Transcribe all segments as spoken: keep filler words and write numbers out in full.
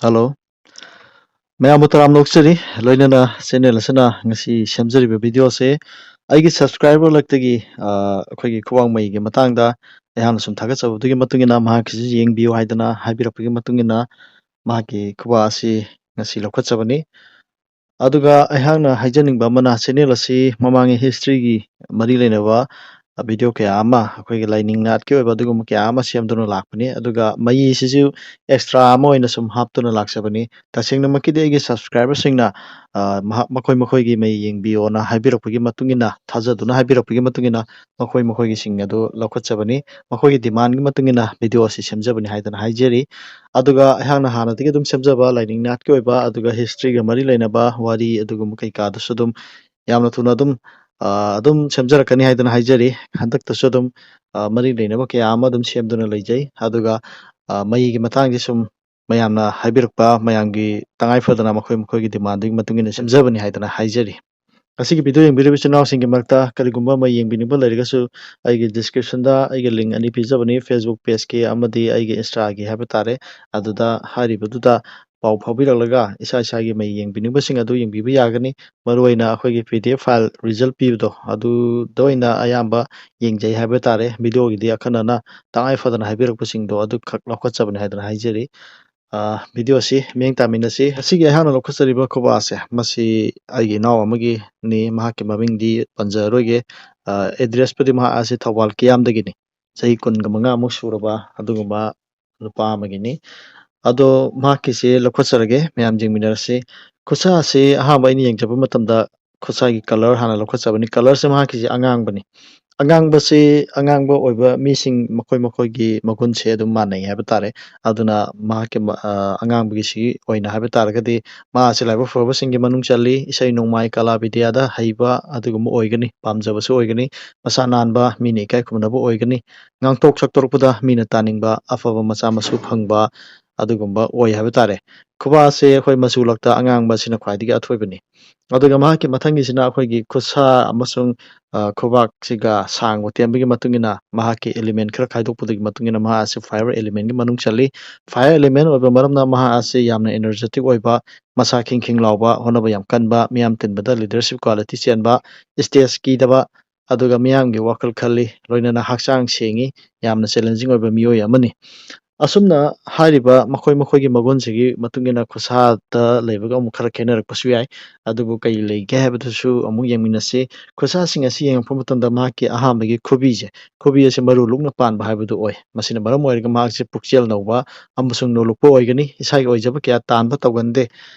Hello. ꯃꯌꯥꯝꯕꯨ ꯇꯔꯥꯝꯅ ꯑꯣꯛꯆꯔꯤ꯫ ꯂꯣꯏꯅꯅ ꯆꯦꯅꯦꯜ ꯑꯁꯤꯅ ꯉꯁꯤ ꯁꯦꯝꯖꯔꯤꯕ ꯚꯤꯗꯤꯑꯣꯁꯦ ꯑꯩꯒꯤ ꯁꯕꯁꯀ꯭ꯔꯥꯏꯕꯔ ꯂꯛꯇꯒꯤ, ꯑ, ꯑꯩꯈꯣꯏꯒꯤ ꯈꯨꯕꯥꯡ ꯃꯩꯒꯤ ꯃꯇꯥꯡꯗ ꯑꯩꯍꯥꯛꯅ ꯁꯨꯝ ꯊꯥꯒꯠꯆꯕꯗꯨꯒꯤ ꯃꯇꯨꯡ ꯏꯟꯅ ꯃꯍꯥꯛꯀꯤꯁꯨ ꯌꯦꯡꯕꯤꯌꯨ ꯍꯥꯏꯗꯅ ꯍꯥꯏꯕꯤꯔꯛꯄꯒꯤ ꯃꯇꯨꯡ ꯏꯟꯅ ꯃꯍꯥꯛꯀꯤ ꯈꯨꯕꯥꯛ ꯑꯁꯤ ꯉꯁꯤ ꯂꯧꯈꯠꯆꯕꯅꯤ꯫ ꯑꯗꯨꯒ ꯑꯩꯍꯥꯛꯅ ꯍꯥꯏꯖꯅꯤꯡꯕ ꯑꯃꯅ, ꯆꯦꯅꯦꯜ ꯑꯁꯤ ꯃꯃꯥꯡꯒꯤ ꯍꯤꯁꯇ꯭ꯔꯤꯒꯤ ꯃꯔꯤ ꯂꯩꯅꯕ ꯚꯤꯗꯤꯑꯣ ꯀꯌꯥ ꯑꯃ, ꯑꯩꯈꯣꯏꯒꯤ ꯂꯥꯏꯅꯤꯡ ꯅꯥꯠꯀꯤ ꯑꯣꯏꯕ ꯑꯗꯨꯒꯨꯝꯕ ꯀꯌꯥ ꯑꯃ ꯁꯦꯝꯗꯨꯅ ꯂꯥꯛꯄꯅꯤ꯫ ꯑꯗꯨꯒ ꯃꯩꯁꯤꯁꯨ ꯑꯦꯛꯁꯇ꯭ꯔꯥ ꯑꯃ ꯑꯣꯏꯅ ꯁꯨꯝ ꯍꯥꯞꯇꯨꯅ ꯂꯥꯛꯆꯕꯅꯤ꯫ ꯇꯁꯦꯡꯅꯃꯛꯀꯤꯗꯤ ꯑꯩꯒꯤ ꯁꯕꯁꯀ꯭ꯔꯥꯏꯕꯔꯁꯤꯡꯅ, ꯑ, ꯃꯍꯥꯛ, ꯃꯈꯣꯏ ꯃꯈꯣꯏꯒꯤ ꯃꯩ ꯌꯦꯡꯕꯤꯌꯣꯅ ꯍꯥꯏꯕꯤꯔꯛꯄꯒꯤ ꯃꯇꯨꯡ ꯏꯟꯅ, ꯊꯥꯖꯗꯨꯅ ꯍꯥꯏꯕꯤꯔꯛꯄꯒꯤ ꯃꯇꯨꯡ ꯏꯟꯅ ꯃꯈꯣꯏ ꯃꯈꯣꯏꯒꯤꯁꯤꯡ ꯑꯗꯨ ꯂꯧꯈꯠꯆꯕꯅꯤ꯫ ꯃꯈꯣꯏꯒꯤ ꯗꯤꯃꯥꯟꯒꯤ ꯃꯇꯨꯡ ꯏꯟꯅ ꯚꯤꯗꯤꯑꯣ ꯑꯁꯤ ꯁꯦꯝꯖꯕꯅꯤ ꯍꯥꯏꯗꯅ ꯍꯥꯏꯖꯔꯤ꯫ ꯑꯗꯨꯒ ꯑꯩꯍꯥꯛꯅ ꯍꯥꯟꯅꯗꯒꯤ ꯑꯗꯨꯝ ꯁꯦꯝꯖꯕ ꯂꯥꯏꯅꯤꯡ ꯅꯥꯠꯀꯤ ꯑꯣꯏꯕ ꯑꯗꯨꯒ ꯍꯤꯁꯇ꯭ꯔꯤꯒ ꯃꯔꯤ ꯂꯩꯅꯕ ꯋꯥꯔꯤ ꯑꯗꯨꯒꯨꯝꯕ ꯀꯩꯀꯥꯗꯨꯁꯨ ꯑꯗꯨꯝ ꯌꯥꯝꯅ ꯊꯨꯅ ꯑꯗꯨꯝ, ꯑ, ꯑꯗꯨꯝ ꯁꯦꯝꯖꯔꯛꯀꯅꯤ ꯍꯥꯏꯗꯅ ꯍꯥꯏꯖꯔꯤ꯫ ꯍꯟꯗꯛꯇꯁꯨ ꯑꯗꯨꯝ, ꯑ, ꯃꯔꯤ ꯂꯩꯅꯕ ꯀꯌꯥ ꯑꯃ ꯑꯗꯨꯝ ꯁꯦꯝꯗꯨꯅ ꯂꯩꯖꯩ꯫ ꯑꯗꯨꯒ, ꯑ, ꯃꯩꯒꯤ ꯃꯇꯥꯡꯁꯦ ꯁꯨꯝ ꯃꯌꯥꯝꯅ ꯍꯥꯏꯕꯤꯔꯛꯄ, ꯃꯌꯥꯝꯒꯤ ꯇꯉꯥꯏ ꯐꯗꯅ ꯃꯈꯣꯏ ꯃꯈꯣꯏꯒꯤ ꯗꯤꯃꯥꯟꯗꯨꯒꯤ ꯃꯇꯨꯡ ꯏꯟꯅ ꯁꯦꯝꯖꯕꯅꯤ ꯍꯥꯏꯗꯅ ꯍꯥꯏꯖꯔꯤ꯫ ꯉꯁꯤꯒꯤ ꯚꯤꯗꯤꯑꯣ ꯌꯦꯡꯕꯤꯔꯤꯕ ꯏꯆꯤꯟ ꯏꯅꯥꯎꯁꯤꯡꯒꯤ ꯃꯔꯛꯇ ꯀꯔꯤꯒꯨꯝꯕ ꯑꯃ ꯌꯦꯡꯕꯤꯅꯤꯡꯕ ꯂꯩꯔꯒꯁꯨ ꯑꯩꯒꯤ ꯗꯤꯁꯀ꯭ꯔꯤꯞꯁꯟꯗ ꯑꯩꯒꯤ ꯂꯤꯡ ꯑꯅꯤ ꯄꯤꯖꯕꯅꯤ, Facebook ꯄꯦꯖꯀꯤ ꯑꯃꯗꯤ ꯑꯩꯒꯤ Insta-ꯒꯤ ꯍꯥꯏꯕ ꯇꯥꯔꯦ꯫ ꯑꯗꯨꯗ ꯍꯥꯏꯔꯤꯕꯗꯨꯗ ꯄꯥꯎ ꯐꯥꯎꯕꯤꯔꯛꯂꯒ ꯏꯁꯥ ꯏꯁꯥꯒꯤ ꯃꯩ ꯌꯦꯡꯕꯤꯅꯤꯡꯕꯁꯤꯡ ꯑꯗꯨ ꯌꯦꯡꯕꯤꯕ ꯌꯥꯒꯅꯤ꯫ ꯃꯔꯨꯑꯣꯏꯅ ꯑꯩꯈꯣꯏꯒꯤ P D F file result ꯄꯤꯕꯗꯣ ꯑꯗꯨꯗ ꯑꯣꯏꯅ ꯑꯌꯥꯝꯕ ꯌꯦꯡꯖꯩ ꯍꯥꯏꯕ ꯇꯥꯔꯦ꯫ ꯚꯤꯗꯤꯑꯣꯒꯤꯗꯤ ꯑꯈꯟꯅꯅ ꯇꯉꯥꯏ ꯐꯗꯅ ꯍꯥꯏꯕꯤꯔꯛꯄꯁꯤꯡꯗꯣ ꯑꯗꯨꯈꯛ ꯂꯧꯈꯠꯆꯕꯅꯤ ꯍꯥꯏꯗꯅ ꯍꯥꯏꯖꯔꯤ꯫ ꯑ, ꯚꯤꯗꯤꯑꯣꯁꯤ ꯃꯤꯠꯌꯦꯡ ꯇꯥꯃꯤꯟꯅꯁꯤ꯫ ꯉꯁꯤꯒꯤ ꯑꯩꯍꯥꯛꯅ ꯂꯧꯈꯠꯆꯔꯤꯕ ꯈꯨꯕꯥꯛ ꯑꯁꯦ, ꯃꯁꯤ ꯑꯩꯒꯤ ꯏꯅꯥꯎ ꯑꯃꯒꯤꯅꯤ꯫ ꯃꯍꯥꯛꯀꯤ ꯃꯃꯤꯡꯗꯤ ꯄꯟꯖꯔꯔꯣꯏꯒꯦ꯫ ꯑ, ꯑꯦꯗ꯭ꯔꯦꯁꯄꯨꯗꯤ ꯃꯍꯥꯛ ꯑꯁꯤ ꯊꯧꯕꯥꯜ ꯀꯤꯌꯥꯝꯗꯒꯤꯅꯤ꯫ ꯆꯍꯤ ꯀꯨꯟꯒ ꯃꯉꯥꯃꯨꯛ ꯁꯨꯔꯕ ꯑꯗꯨꯒꯨꯝꯕ ꯅꯨꯄꯥ ꯑꯃꯒꯤꯅꯤ꯫ ꯑꯗꯣ ꯃꯍꯥꯛꯀꯤꯁꯦ ꯂꯧꯈꯠꯆꯔꯒꯦ, ꯃꯌꯥꯝ ꯌꯦꯡꯃꯤꯟꯅꯔꯁꯤ꯫ ꯈꯨꯠꯁꯥ ꯑꯁꯤ ꯑꯍꯥꯟꯕ ꯑꯩꯅ ꯌꯦꯡꯖꯕ ꯃꯇꯝꯗ ꯈꯨꯠꯁꯥꯒꯤ ꯀꯂꯔ ꯍꯥꯟꯅ ꯂꯧꯈꯠꯆꯕꯅꯤ꯫ ꯀꯂꯔꯁꯦ ꯃꯍꯥꯛꯀꯤꯁꯦ ꯑꯉꯥꯡꯕꯅꯤ꯫ ꯑꯉꯥꯡꯕꯁꯤ, ꯑꯉꯥꯡꯕ ꯑꯣꯏꯕ ꯃꯤꯁꯤꯡ ꯃꯈꯣꯏ ꯃꯈꯣꯏꯒꯤ ꯃꯒꯨꯟꯁꯦ ꯑꯗꯨꯝ ꯃꯥꯟꯅꯩ ꯍꯥꯏꯕ ꯇꯥꯔꯦ꯫ ꯑꯗꯨꯅ ꯃꯍꯥꯛꯀꯤ ꯃ-, ꯑ, ꯑꯉꯥꯡꯕꯒꯤꯁꯤ ꯑꯣꯏꯅ ꯍꯥꯏꯕ ꯇꯥꯔꯒꯗꯤ ꯃꯍꯥꯛ ꯑꯁꯤ ꯂꯥꯏꯕꯛ ꯐꯕꯁꯤꯡꯒꯤ ꯃꯅꯨꯡ ꯆꯜꯂꯤ꯫ ꯏꯁꯩ ꯅꯣꯡꯃꯥꯏ ꯀꯂꯥ ꯕꯤꯗ꯭ꯌꯥꯗ ꯍꯩꯕ ꯑꯗꯨꯒꯨꯝꯕ ꯑꯣꯏꯒꯅꯤ, ꯄꯥꯝꯖꯕꯁꯨ ꯑꯣꯏꯒꯅꯤ, ꯃꯁꯥ ꯅꯥꯟꯕ, ꯃꯤꯅ ꯏꯀꯥꯏ ꯈꯨꯝꯅꯕ ꯑꯣꯏꯒꯅꯤ, ꯉꯥꯡꯊꯣꯛ ꯁꯛꯇꯣꯔꯛꯄꯗ ꯃꯤꯅ ꯇꯥꯅꯤꯡꯕ, ꯑꯐꯕ ꯃꯆꯥ ꯃꯁꯨ ꯐꯪꯕ, ꯑꯗꯨꯒꯨꯝꯕ ꯑꯣꯏ ꯍꯥꯏꯕ ꯇꯥꯔꯦ꯫ ꯈꯨꯕꯥꯛꯁꯦ ꯑꯩꯈꯣꯏ ꯃꯆꯨ ꯂꯛꯇ ꯑꯉꯥꯡꯕ ꯑꯁꯤꯅ ꯈ꯭ꯋꯥꯏꯗꯒꯤ ꯑꯊꯣꯏꯕꯅꯤ꯫ ꯑꯗꯨꯒ ꯃꯍꯥꯛꯀꯤ ꯃꯊꯪꯒꯤꯁꯤꯅ ꯑꯩꯈꯣꯏꯒꯤ ꯈꯨꯠꯁꯥ ꯑꯃꯁꯨꯡ, ꯑ, ꯈꯨꯕꯥꯛꯁꯤꯒ ꯁꯥꯡꯕ ꯇꯦꯟꯕꯒꯤ ꯃꯇꯨꯡ ꯏꯟꯅ ꯃꯍꯥꯛꯀꯤ element ꯈꯔ ꯈꯥꯏꯗꯣꯛꯄꯗꯨꯒꯤ ꯃꯇꯨꯡ ꯏꯟꯅ ꯃꯍꯥꯛ ꯑꯁꯤ fire elementꯀꯤ ꯃꯅꯨꯡ ꯆꯜꯂꯤ꯫ Fire element ꯑꯣꯏꯕ ꯃꯔꯝꯅ ꯃꯍꯥꯛ ꯑꯁꯤ ꯌꯥꯝꯅ energetic ꯑꯣꯏꯕ, ꯃꯁꯥ ꯈꯤꯡ ꯈꯤꯡ ꯂꯥꯎꯕ, ꯍꯣꯠꯅꯕ ꯌꯥꯝ ꯀꯟꯕ, ꯃꯤꯌꯥꯝ ꯇꯤꯟꯕꯗ leadership quality ꯆꯦꯟꯕ, stage ꯀꯤꯗꯕ, ꯑꯗꯨꯒ ꯃꯤꯌꯥꯝꯒꯤ ꯋꯥꯈꯜ ꯈꯜꯂꯤ, ꯂꯣꯏꯅꯅ ꯍꯛꯆꯥꯡ ꯁꯦꯡꯉꯤ, ꯌꯥꯝꯅ challenging ꯑꯣꯏꯕ ꯃꯤꯑꯣꯏ ꯑꯃꯅꯤ꯫ ꯑꯁꯨꯝꯅ ꯍꯥꯏꯔꯤꯕ ꯃꯈꯣꯏ ꯃꯈꯣꯏꯒꯤ ꯃꯒꯨꯟꯁꯤꯒꯤ ꯃꯇꯨꯡ ꯏꯟꯅ ꯈꯨꯠꯁꯥꯗ ꯂꯩꯕꯒ ꯑꯃꯨꯛ ꯈꯔ ꯈꯦꯠꯅꯔꯛꯄꯁꯨ ꯌꯥꯏ꯫ ꯑꯗꯨꯕꯨ ꯀꯔꯤ ꯂꯩꯒꯦ ꯍꯥꯏꯕꯗꯨꯁꯨ ꯑꯃꯨꯛ ꯌꯦꯡꯃꯤꯟꯅꯁꯤ꯫ ꯈꯨꯠꯁꯥꯁꯤꯡ ꯑꯁꯤ ꯌꯦꯡꯉꯛꯄ ꯃꯇꯝꯗ ꯃꯍꯥꯛꯀꯤ ꯑꯍꯥꯟꯕꯒꯤ ꯈꯨꯕꯤꯁꯦ, ꯈꯨꯕꯤ ꯑꯁꯤ ꯃꯔꯨ ꯂꯨꯛꯅ ꯄꯥꯟꯕ ꯍꯥꯏꯕꯗꯨ ꯑꯣꯏ꯫ ꯃꯁꯤꯅ ꯃꯔꯝ ꯑꯣꯏꯔꯒ ꯃꯍꯥꯛꯁꯦ ꯄꯨꯛꯆꯦꯜ ꯅꯧꯕ ꯑꯃꯁꯨꯡ ꯅꯣꯂꯨꯛꯄ ꯑꯣꯏꯒꯅꯤ꯫ ꯏꯁꯥꯒꯤ ꯑꯣꯏꯖꯕ ꯀꯌꯥ ꯇꯥꯟꯕ ꯇꯧꯒꯟꯗꯦ꯫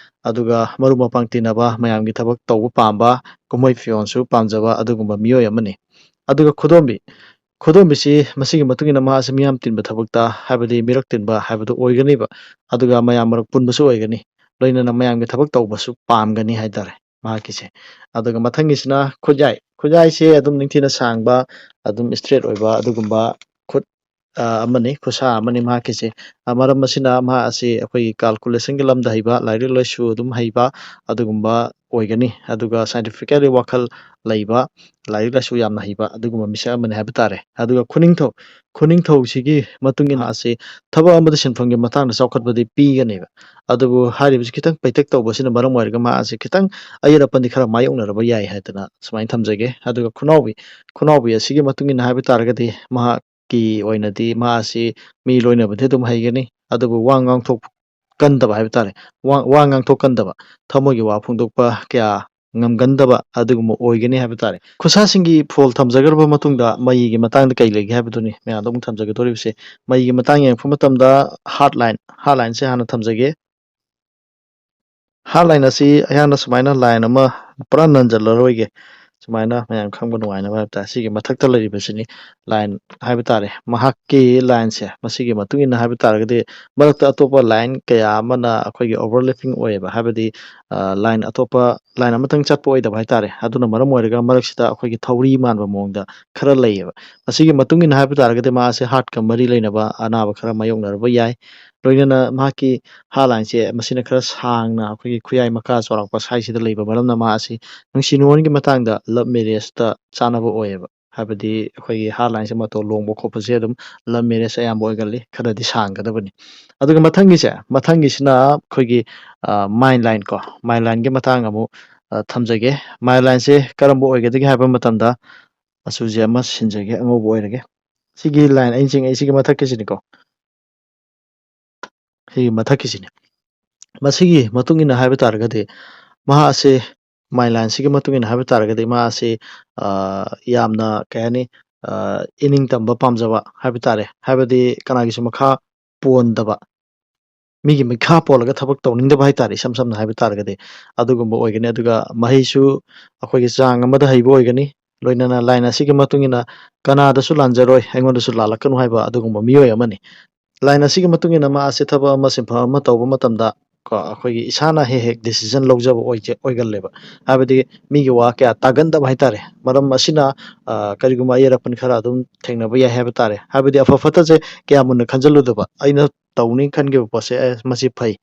ꯑꯗꯨꯒ ꯃꯔꯨꯞ ꯃꯄꯥꯡ ꯇꯤꯟꯅꯕ, ꯃꯌꯥꯝꯒꯤ ꯊꯕꯛ ꯇꯧꯕ ꯄꯥꯝꯕ, ꯀꯨꯝꯍꯩ ꯐꯤꯌꯣꯟꯁꯨ ꯄꯥꯝꯖꯕ ꯑꯗꯨꯒꯨꯝꯕ ꯃꯤꯑꯣꯏ ꯑꯃꯅꯤ꯫ ꯑꯗꯨꯒ ꯈꯨꯗꯣꯝꯕꯤ, ꯈꯨꯗꯣꯝꯕꯤꯁꯤ ꯃꯁꯤꯒꯤ ꯃꯇꯨꯡ ꯏꯟꯅ ꯃꯍꯥꯛ ꯑꯁꯤ ꯃꯤꯌꯥꯝ ꯇꯤꯟꯕ ꯊꯕꯛꯇ, ꯍꯥꯏꯕꯗꯤ ꯃꯤꯔꯛ ꯇꯤꯟꯕ ꯍꯥꯏꯕꯗꯨ ꯑꯣꯏꯒꯅꯤꯕ꯫ ꯑꯗꯨꯒ ꯃꯌꯥꯝ ꯃꯔꯛ ꯄꯨꯟꯕꯁꯨ ꯑꯣꯏꯒꯅꯤ꯫ ꯂꯣꯏꯅꯅ ꯃꯌꯥꯝꯒꯤ ꯊꯕꯛ ꯇꯧꯕꯁꯨ ꯄꯥꯝꯒꯅꯤ ꯍꯥꯏꯇꯥꯔꯦ ꯃꯍꯥꯛꯀꯤꯁꯦ꯫ ꯑꯗꯨꯒ ꯃꯊꯪꯒꯤꯁꯤꯅ ꯈꯨꯠꯌꯥꯏ꯫ ꯈꯨꯠꯌꯥꯏꯁꯦ ꯑꯗꯨꯝ ꯅꯤꯡꯊꯤꯅ ꯁꯥꯡꯕ, ꯑꯗꯨꯝ straight ꯑꯣꯏꯕ ꯑꯗꯨꯒꯨꯝꯕ ꯈꯨꯠ, ꯑ, ꯑꯃꯅꯤ, ꯈꯨꯠꯁꯥ ꯑꯃꯅꯤ ꯃꯍꯥꯛꯀꯤꯁꯦ꯫ ꯑ, ꯃꯔꯝ ꯑꯁꯤꯅ ꯃꯍꯥꯛ ꯑꯁꯤ ꯑꯩꯈꯣꯏꯒꯤ calculationꯒꯤ ꯂꯝꯗ ꯍꯩꯕ, ꯂꯥꯏꯔꯤꯛ ꯂꯥꯏꯁꯨ ꯑꯗꯨꯝ ꯍꯩꯕ ꯑꯗꯨꯒꯨꯝꯕ ꯑꯣꯏꯒꯅꯤ꯫ ꯑꯗꯨꯒ scientifically ꯋꯥꯈꯜ ꯂꯩꯕ, ꯂꯥꯏꯔꯤꯛ ꯂꯥꯏꯁꯨ ꯌꯥꯝꯅ ꯍꯩꯕ ꯑꯗꯨꯒꯨꯝꯕ ꯃꯤꯁꯛ ꯑꯃꯅꯤ ꯍꯥꯏꯕ ꯇꯥꯔꯦ꯫ ꯑꯗꯨꯒ ꯈꯨꯅꯤꯡꯊꯧ, ꯈꯨꯅꯤꯡꯊꯧꯁꯤꯒꯤ ꯃꯇꯨꯡ ꯏꯟꯅ ꯑꯁꯤ ꯊꯕꯛ ꯑꯃꯗ ꯁꯤꯟꯐꯝꯒꯤ ꯃꯇꯥꯡꯗ ꯆꯥꯎꯈꯠꯄꯗꯤ ꯄꯤꯒꯅꯦꯕ꯫ ꯑꯗꯨꯕꯨ ꯍꯥꯏꯔꯤꯕꯁꯤ ꯈꯤꯇꯪ ꯄꯩꯇꯛ ꯇꯧꯕꯁꯤꯅ ꯃꯔꯝ ꯑꯣꯏꯔꯒ ꯃꯍꯥꯛ ꯑꯁꯤ ꯈꯤꯇꯪ ꯑꯌꯦꯠ ꯑꯄꯟꯗꯤ ꯈꯔ ꯃꯥꯌꯣꯛꯅꯔꯕ ꯌꯥꯏ ꯍꯥꯏꯗꯅ ꯁꯨꯃꯥꯏꯅ ꯊꯝꯖꯒꯦ꯫ ꯑꯗꯨꯒ ꯈꯨꯅꯥꯎꯕꯤ, ꯈꯨꯅꯥꯎꯕꯤ ꯑꯁꯤꯒꯤ ꯃꯇꯨꯡ ꯏꯟꯅ ꯍꯥꯏꯕ ꯇꯥꯔꯒꯗꯤ ꯃꯍꯥꯛꯀꯤ ꯑꯣꯏꯅꯗꯤ ꯃꯍꯥꯛ ꯑꯁꯤ ꯃꯤ ꯂꯣꯏꯅꯕꯗꯤ ꯑꯗꯨꯝ ꯍꯩꯒꯅꯤ, ꯑꯗꯨꯕꯨ ꯋꯥ ꯉꯥꯡꯊꯣꯛ ꯀꯟꯗꯕ ꯍꯥꯏꯕ ꯇꯥꯔꯦ꯫ ꯋꯥ, ꯋꯥ ꯉꯥꯡꯊꯣꯛ ꯀꯟꯗꯕ, ꯊꯃꯣꯏꯒꯤ ꯋꯥ ꯐꯣꯡꯗꯣꯛꯄ ꯀꯌꯥ ꯉꯝꯒꯟꯗꯕ ꯑꯗꯨꯒꯨꯝꯕ ꯑꯣꯏꯒꯅꯤ ꯍꯥꯏꯕ ꯇꯥꯔꯦ꯫ ꯈꯨꯠꯁꯥꯁꯤꯡꯒꯤ ꯐꯣꯜ ꯊꯝꯖꯈ꯭ꯔꯕ ꯃꯇꯨꯡꯗ ꯃꯩꯒꯤ ꯃꯇꯥꯡꯗ ꯀꯩ ꯂꯩꯒꯦ ꯍꯥꯏꯕꯗꯨꯅꯤ ꯃꯌꯥꯝꯗ ꯑꯃꯨꯛ ꯊꯝꯖꯒꯗꯧꯔꯤꯕꯁꯦ꯫ ꯃꯩꯒꯤ ꯃꯇꯥꯡ ꯌꯦꯡꯉꯛꯄ ꯃꯇꯝꯗ heart line, heart lineꯁꯦ ꯍꯥꯟꯅ ꯊꯝꯖꯒꯦ꯫ Heart line ꯑꯁꯤ ꯑꯩꯍꯥꯛꯅ ꯁꯨꯃꯥꯏꯅ line ꯑꯃ ꯄꯨꯔꯥ ꯅꯟꯖꯜꯂꯔꯣꯏꯒꯦ꯫ ꯁꯨꯃꯥꯏꯅ ꯃꯌꯥꯝ ꯈꯪꯕ ꯅꯨꯡꯉꯥꯏꯅꯕ ꯍꯥꯏꯕ ꯇꯥꯔꯦ꯫ ꯁꯤꯒꯤ ꯃꯊꯛꯇ ꯂꯩꯔꯤꯕꯁꯤꯅꯤ line ꯍꯥꯏꯕ ꯇꯥꯔꯦ꯫ ꯃꯍꯥꯛꯀꯤ lineꯁꯦ ꯃꯁꯤꯒꯤ ꯃꯇꯨꯡ ꯏꯟꯅ ꯍꯥꯏꯕ ꯇꯥꯔꯒꯗꯤ ꯃꯔꯛꯇ ꯑꯇꯣꯞꯄ line ꯀꯌꯥ ꯑꯃꯅ ꯑꯩꯈꯣꯏꯒꯤ overlapping ꯑꯣꯏꯌꯦꯕ꯫ ꯍꯥꯏꯕꯗꯤ, ꯑ, line ꯑꯇꯣꯞꯄ line ꯑꯃꯇꯪ ꯆꯠꯄ ꯑꯣꯏꯗꯕ ꯍꯥꯏ ꯇꯥꯔꯦ꯫ ꯑꯗꯨꯅ ꯃꯔꯝ ꯑꯣꯏꯔꯒ ꯃꯔꯛꯁꯤꯗ ꯑꯩꯈꯣꯏꯒꯤ ꯊꯧꯔꯤ ꯃꯥꯟꯕ ꯃꯑꯣꯡꯗ ꯈꯔ ꯂꯩꯌꯦꯕ꯫ ꯃꯁꯤꯒꯤ ꯃꯇꯨꯡ ꯏꯟꯅ ꯍꯥꯏꯕ ꯇꯥꯔꯒꯗꯤ ꯃꯥꯁꯦ heartꯀ ꯃꯔꯤ ꯂꯩꯅꯕ ꯑꯅꯥꯕ ꯈꯔ ꯃꯥꯌꯣꯛꯅꯔꯕ ꯌꯥꯏ꯫ ꯂꯣꯏꯅꯅ ꯃꯍꯥꯛꯀꯤ ꯍꯥꯔꯠ ꯂꯥꯏꯟꯁꯦ ꯃꯁꯤꯅ ꯈꯔ ꯁꯥꯡꯅ ꯑꯩꯈꯣꯏꯒꯤ ꯈꯨꯌꯥꯏ ꯃꯈꯥ ꯆꯥꯎꯔꯥꯛꯄ ꯁ꯭ꯋꯥꯏꯁꯤꯗ ꯂꯩꯕ ꯃꯔꯝꯅ ꯃꯥ ꯑꯁꯤ ꯅꯨꯡꯁꯤ ꯅꯨꯡꯉꯣꯟꯒꯤ ꯃꯇꯥꯡꯗ ꯂꯞ ꯃꯦꯔꯦꯖꯇ ꯆꯥꯅꯕ ꯑꯣꯏꯌꯦꯕ꯫ ꯍꯥꯏꯕꯗꯤ ꯑꯩꯈꯣꯏꯒꯤ ꯍꯥꯔꯠ ꯂꯥꯏꯟꯁꯦ ꯃꯇꯣꯟ ꯂꯣꯡꯕ ꯈꯣꯠꯄꯁꯦ ꯑꯗꯨꯝ ꯂꯞ ꯃꯦꯔꯦꯖ ꯑꯌꯥꯝꯕ ꯑꯣꯏꯒꯜꯂꯤ, ꯈꯔꯗꯤ ꯁꯥꯡꯒꯗꯕꯅꯤ꯫ ꯑꯗꯨꯒ ꯃꯊꯪꯒꯤꯁꯦ, ꯃꯊꯪꯒꯤꯁꯤꯅ ꯑꯩꯈꯣꯏꯒꯤ ꯃꯥꯏꯟ ꯂꯥꯏꯟ ꯀꯣ, ꯃꯥꯏꯟ ꯂꯥꯏꯟꯒꯤ ꯃꯇꯥꯡ ꯑꯃꯨꯛ ꯑ, ꯊꯝꯖꯒꯦ꯫ ꯃꯥꯏꯟ ꯂꯥꯏꯟꯁꯦ ꯀꯔꯝꯕ ꯑꯣꯏꯒꯗꯒꯦ ꯍꯥꯏꯕ ꯃꯇꯝꯗ, ꯃꯆꯨꯁꯦ ꯑꯃ ꯁꯤꯟꯖꯒꯦ, ꯑꯉꯧꯕ ꯑꯣꯏꯔꯒꯦ꯫ ꯁꯤꯒꯤ ꯂꯥꯏꯟ ꯑꯩꯅ ꯆꯤꯡꯉꯛꯏꯁꯤꯒꯤ ꯃꯊꯛꯀꯤꯁꯤꯅꯤꯀꯣ꯫ ꯁꯤꯒꯤ ꯃꯊꯛꯀꯤꯁꯤꯅꯤ꯫ ꯃꯁꯤꯒꯤ ꯃꯇꯨꯡ ꯏꯟꯅ ꯍꯥꯏꯕ ꯇꯥꯔꯒꯗꯤ, ꯃꯍꯥꯛ ꯑꯁꯤ ꯃꯥꯏꯟ ꯂꯥꯏꯟꯁꯤꯒꯤ ꯃꯇꯨꯡ ꯏꯟꯅ ꯍꯥꯏꯕ ꯇꯥꯔꯒꯗꯤ, ꯃꯍꯥꯛ ꯑꯁꯤ, ꯑ, ꯌꯥꯝꯅ, ꯀꯩ ꯍꯥꯏꯅꯤ, ꯑ, ꯏꯅꯤꯡ ꯇꯝꯕ ꯄꯥꯝꯖꯕ ꯍꯥꯏꯕ ꯇꯥꯔꯦ꯫ ꯍꯥꯏꯕꯗꯤ ꯀꯅꯥꯒꯤꯁꯨ ꯃꯈꯥ ꯄꯣꯟꯗꯕ, ꯃꯤꯒꯤ ꯃꯤꯈꯥ ꯄꯣꯜꯂꯒ ꯊꯕꯛ ꯇꯧꯅꯤꯡꯗꯕ ꯍꯥꯏ ꯇꯥꯔꯦ, ꯏꯁꯝ ꯁꯝꯅ ꯍꯥꯏꯕ ꯇꯥꯔꯒꯗꯤ꯫ ꯑꯗꯨꯒꯨꯝꯕ ꯑꯣꯏꯒꯅꯤ꯫ ꯑꯗꯨꯒ ꯃꯍꯩꯁꯨ ꯑꯩꯈꯣꯏꯒꯤ ꯆꯥꯡ ꯑꯃꯗ ꯍꯩꯕ ꯑꯣꯏꯒꯅꯤ꯫ ꯂꯣꯏꯅꯅ ꯂꯥꯏꯟ ꯑꯁꯤꯒꯤ ꯃꯇꯨꯡ ꯏꯟꯅ ꯀꯅꯥꯗꯁꯨ ꯂꯥꯟꯖꯔꯣꯏ, ꯑꯩꯉꯣꯟꯗꯁꯨ ꯂꯥꯜꯂꯛꯀꯅꯨ ꯍꯥꯏꯕ ꯑꯗꯨꯒꯨꯝꯕ ꯃꯤꯑꯣꯏ ꯑꯃꯅꯤ꯫ ꯂꯥꯏꯟ ꯑꯁꯤꯒꯤ ꯃꯇꯨꯡ ꯏꯟꯅ ꯃꯥ ꯑꯁꯤ ꯊꯕꯛ ꯑꯃ, ꯁꯤꯟꯐꯝ ꯑꯃ ꯇꯧꯕ ꯃꯇꯝꯗ ꯀꯣ, ꯑꯩꯈꯣꯏꯒꯤ ꯏꯁꯥꯅ ꯍꯦꯛ ꯍꯦꯛ ꯗꯤꯁꯤꯖꯟ ꯂꯧꯖꯕ ꯑꯣꯏꯖ-, ꯑꯣꯏꯒꯜꯂꯦꯕ꯫ ꯍꯥꯏꯕꯗꯤ ꯃꯤꯒꯤ ꯋꯥ ꯀꯌꯥ ꯇꯥꯒꯟꯗꯕ ꯍꯥꯏ ꯇꯥꯔꯦ꯫ ꯃꯔꯝ ꯑꯁꯤꯅ, ꯑ, ꯀꯔꯤꯒꯨꯝꯕ ꯑꯌꯦꯠ ꯑꯄꯟ ꯈꯔ ꯑꯗꯨꯝ ꯊꯦꯡꯅꯕ ꯌꯥꯏ ꯍꯥꯏꯕ ꯇꯥꯔꯦ꯫ ꯍꯥꯏꯕꯗꯤ ꯑꯐ ꯐꯠꯇꯁꯦ ꯀꯌꯥ ꯃꯨꯟꯅ ꯈꯟꯖꯜꯂꯨꯗꯕ꯫ ꯑꯩꯅ ꯇꯧꯅꯤ ꯈꯟꯈꯤꯕ ꯄꯣꯠꯁꯦ, "ꯑꯦ, ꯃꯁꯤ ꯐꯩ,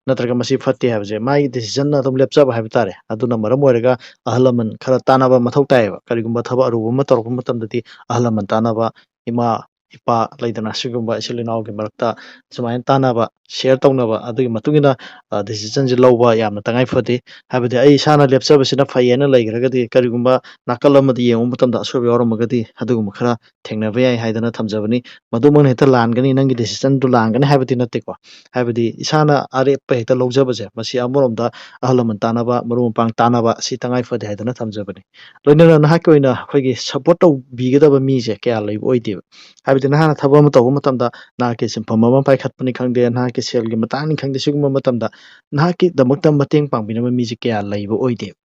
ꯅꯠꯇ꯭ꯔꯒ ꯃꯁꯤ ꯐꯠꯇꯦ" ꯍꯥꯏꯕꯁꯦ ꯃꯥꯒꯤ ꯗꯤꯁꯤꯖꯟꯅ ꯑꯗꯨꯝ ꯂꯦꯞꯆꯕ ꯍꯥꯏꯕ ꯇꯥꯔꯦ꯫ ꯑꯗꯨꯅ ꯃꯔꯝ ꯑꯣꯏꯔꯒ ꯑꯍꯜ ꯂꯃꯟ ꯈꯔ ꯇꯥꯟꯅꯕ ꯃꯊꯧ ꯇꯥꯏꯌꯦꯕ꯫ ꯀꯔꯤꯒꯨꯝꯕ ꯊꯕꯛ ꯑꯔꯨꯕ ꯑꯃ ꯇꯧꯔꯛꯄ ꯃꯇꯝꯗꯗꯤ ꯑꯍꯜ ꯂꯃꯟ ꯇꯥꯟꯅꯕ, ꯏꯃꯥ, ꯏꯄꯥ ꯂꯩꯗꯅ, ꯁꯤꯒꯨꯝꯕ ꯏꯆꯤꯜ ꯏꯅꯥꯎꯒꯤ ꯃꯔꯛꯇ ꯁꯨꯃꯥꯏꯅ ꯇꯥꯟꯅꯕ, ꯁꯤꯌꯔ ꯇꯧꯅꯕ, ꯑꯗꯨꯒꯤ ꯃꯇꯨꯡ ꯏꯟꯅ, ꯑ, ꯗꯤꯁꯤꯖꯟꯁꯦ ꯂꯧꯕ ꯌꯥꯝꯅ ꯇꯉꯥꯏ ꯐꯗꯦ꯫ ꯍꯥꯏꯕꯗꯤ ꯑꯩ ꯏꯁꯥꯅ ꯂꯦꯞꯆꯕꯁꯤꯅ ꯐꯩ ꯍꯥꯏꯅ ꯂꯩꯈ꯭ꯔꯒꯗꯤ, ꯀꯔꯤꯒꯨꯝꯕ ꯅꯥꯀꯜ ꯑꯃꯗ ꯌꯦꯡꯉꯨꯕ ꯃꯇꯝꯗ ꯑꯁꯣꯏꯕ ꯌꯥꯎꯔꯝꯃꯒꯗꯤ, ꯑꯗꯨꯒꯨꯝꯕ ꯈꯔ ꯊꯦꯡꯅꯕ ꯌꯥꯏ ꯍꯥꯏꯗꯅ ꯊꯝꯖꯕꯅꯤ꯫ ꯃꯗꯨꯃꯛꯅ ꯍꯦꯛꯇ ꯂꯥꯟꯒꯅꯤ, ꯅꯪꯒꯤ ꯗꯤꯁꯤꯖꯟꯗꯨ ꯂꯥꯟꯒꯅꯤ ꯍꯥꯏꯕꯗꯤ ꯅꯠꯇꯦꯀꯣ꯫ ꯍꯥꯏꯕꯗꯤ ꯏꯁꯥꯅ ꯑꯔꯦꯞꯄ ꯍꯦꯛꯇ ꯂꯧꯖꯕꯁꯦ, ꯃꯁꯤ ꯑꯃꯔꯣꯝꯗ ꯑꯍꯜ ꯂꯃꯟ ꯇꯥꯟꯅꯕ, ꯃꯔꯨꯞ ꯃꯄꯥꯡ ꯇꯥꯟꯅꯕ, ꯁꯤ ꯇꯉꯥꯏ ꯐꯗꯦ ꯍꯥꯏꯗꯅ ꯊꯝꯖꯕꯅꯤ꯫ ꯂꯣꯏꯅꯅ ꯅꯍꯥꯛꯀꯤ ꯑꯣꯏꯅ ꯑꯩꯈꯣꯏꯒꯤ ꯁꯄꯣꯔꯠ ꯇꯧꯕꯤꯒꯗꯕ ꯃꯤꯁꯦ ꯀꯌꯥ ꯂꯩꯕ ꯑꯣꯏꯗꯦꯕ꯫ ꯍꯥꯏꯕꯗꯤ ꯅꯍꯥꯛꯅ ꯊꯕꯛ ꯑꯃ ꯇꯧꯕ ꯃꯇꯝꯗ ꯅꯍꯥꯛꯀꯤ ꯁꯤꯟꯐꯝ ꯑꯃ ꯄꯥꯏꯈꯠꯄꯅꯤ ꯈꯪꯗꯦ, ꯅꯍꯥꯛꯀꯤ ꯁꯦꯜꯒꯤ ꯃꯇꯥꯡꯅꯤ ꯈꯪꯗꯦ, ꯁꯤꯒꯨꯝꯕ ꯃꯇꯝꯗ ꯅꯍꯥꯛꯀꯤꯗꯃꯛꯇ ꯃꯇꯦꯡ ꯄꯥꯡꯕꯤꯅꯕ ꯃꯤꯁꯦ ꯀꯌꯥ ꯂꯩꯕ ꯑꯣꯏꯗꯦꯕ꯫